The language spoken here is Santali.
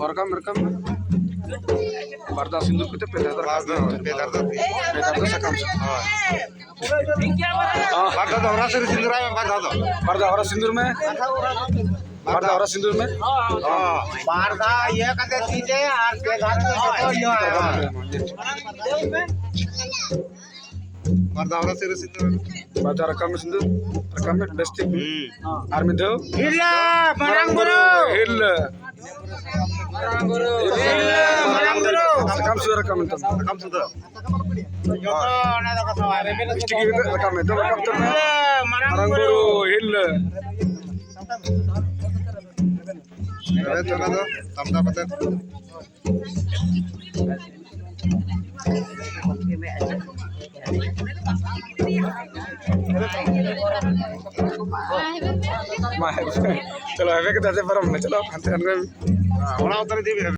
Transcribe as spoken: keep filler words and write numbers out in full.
ᱨᱟᱠᱟᱵ ᱢᱮ, ᱨᱟᱠᱟᱵ ᱢᱮ᱾ ᱵᱟᱨ ᱫᱷᱟᱣ ᱥᱤᱸᱫᱩᱨ ᱠᱟᱛᱮ ᱯᱮ ᱫᱷᱟᱣ ᱫᱚ ᱨᱟᱠᱟᱵ ᱢᱮ᱾ ᱯᱮ ᱫᱷᱟᱣ ᱫᱚ᱾ ᱯᱮ ᱫᱷᱟᱣ ᱫᱚ ᱥᱟᱠᱟᱢ ᱥᱟᱵ᱾ ᱦᱳᱭ᱾ ᱵᱟᱨ ᱫᱷᱟᱣ ᱫᱚ ᱦᱚᱨᱟ ᱥᱤᱨ ᱥᱤᱸᱫᱩᱨᱟᱭ ᱢᱮ, ᱵᱟᱨ ᱫᱷᱟᱣ ᱫᱚ᱾ ᱵᱟᱨ ᱫᱷᱟᱣ ᱦᱚᱨᱟ ᱥᱤᱸᱫᱩᱨ ᱢᱮ᱾ ᱵᱟᱨ ᱫᱷᱟᱣ ᱦᱚᱨᱟ ᱥᱤᱸᱫᱩᱨ ᱢᱮ᱾ ᱦᱚᱸ᱾ ᱵᱟᱨ ᱫᱷᱟᱣ ᱤᱭᱟᱹ ᱠᱟᱛᱮ ᱛᱤ ᱛᱮ ᱟᱨ ᱯᱮ ᱫᱷᱟᱣ ᱛᱮ ᱡᱚᱛᱚ ᱤᱭᱟᱹ᱾ ᱵᱟᱨ ᱫᱷᱟᱣ ᱦᱚᱨᱟ ᱥᱤᱸᱫᱩᱨ ᱢᱮ᱾ ᱵᱟᱨ ᱫᱷᱟᱣ ᱨᱟᱠᱟᱵ ᱢᱮ ᱥᱤᱸᱫᱩᱨ, ᱨᱟᱠᱟᱵ ᱢᱮ ᱵᱮᱥ ᱴᱷᱤᱠ᱾ ᱦᱩᱸ᱾ ᱟᱨ ᱢᱤᱫ ᱫᱷᱟᱣ᱾ ᱦᱤᱞᱞᱟᱹ ᱢᱟᱨᱟᱝ ᱵᱩᱨᱩ᱾ ᱦᱤᱞᱞᱟᱹ᱾ ᱦᱤᱞᱞᱟᱹ ᱢᱟᱨᱟᱝ ᱵᱩᱨᱩ᱾ ᱥᱟᱠᱟᱢ ᱥᱩᱫᱷᱟᱹ ᱨᱟᱠᱟᱵ ᱢᱮ ᱛᱟᱢ᱾ ᱥᱟᱠᱟᱢ ᱥᱩᱫᱷᱟᱹ᱾ ᱡᱚᱛᱚ ᱚᱱᱟ ᱫᱚ ᱠᱟᱛᱷᱟ ᱵᱟᱝ᱾ ᱢᱤᱥᱴᱤ ᱜᱮ ᱨᱟᱠᱟᱵ ᱢᱮ, ᱮᱠᱫᱚᱢ ᱨᱟᱠᱟᱵ ᱩᱛᱟᱹᱨ ᱢᱮ᱾ ᱦᱤᱞᱞᱟᱹ ᱢᱟᱨᱟᱝ ᱢᱟᱨᱟᱝ ᱵᱩᱨᱩ᱾ ᱵᱩᱨᱩ, ᱦᱤᱞᱞᱟᱹ᱾ ᱟᱨᱮ ᱛᱚᱵᱮ ᱫᱚ ᱛᱟᱢᱫᱟ ᱯᱟᱛᱮ᱾ ᱢᱟ, ᱪᱚᱞᱚ, ᱦᱮᱵᱮ ᱠᱟᱛᱮ ᱦᱟᱱᱛᱮ ᱯᱟᱨᱚᱢ ᱢᱮ, ᱪᱚᱞᱚ, ᱦᱟᱱᱛᱮ, ᱦᱟᱱᱛᱮ᱾ ᱚᱲᱟᱜ ᱩᱛᱟᱹᱨ ᱤᱫᱤ ᱢᱮ᱾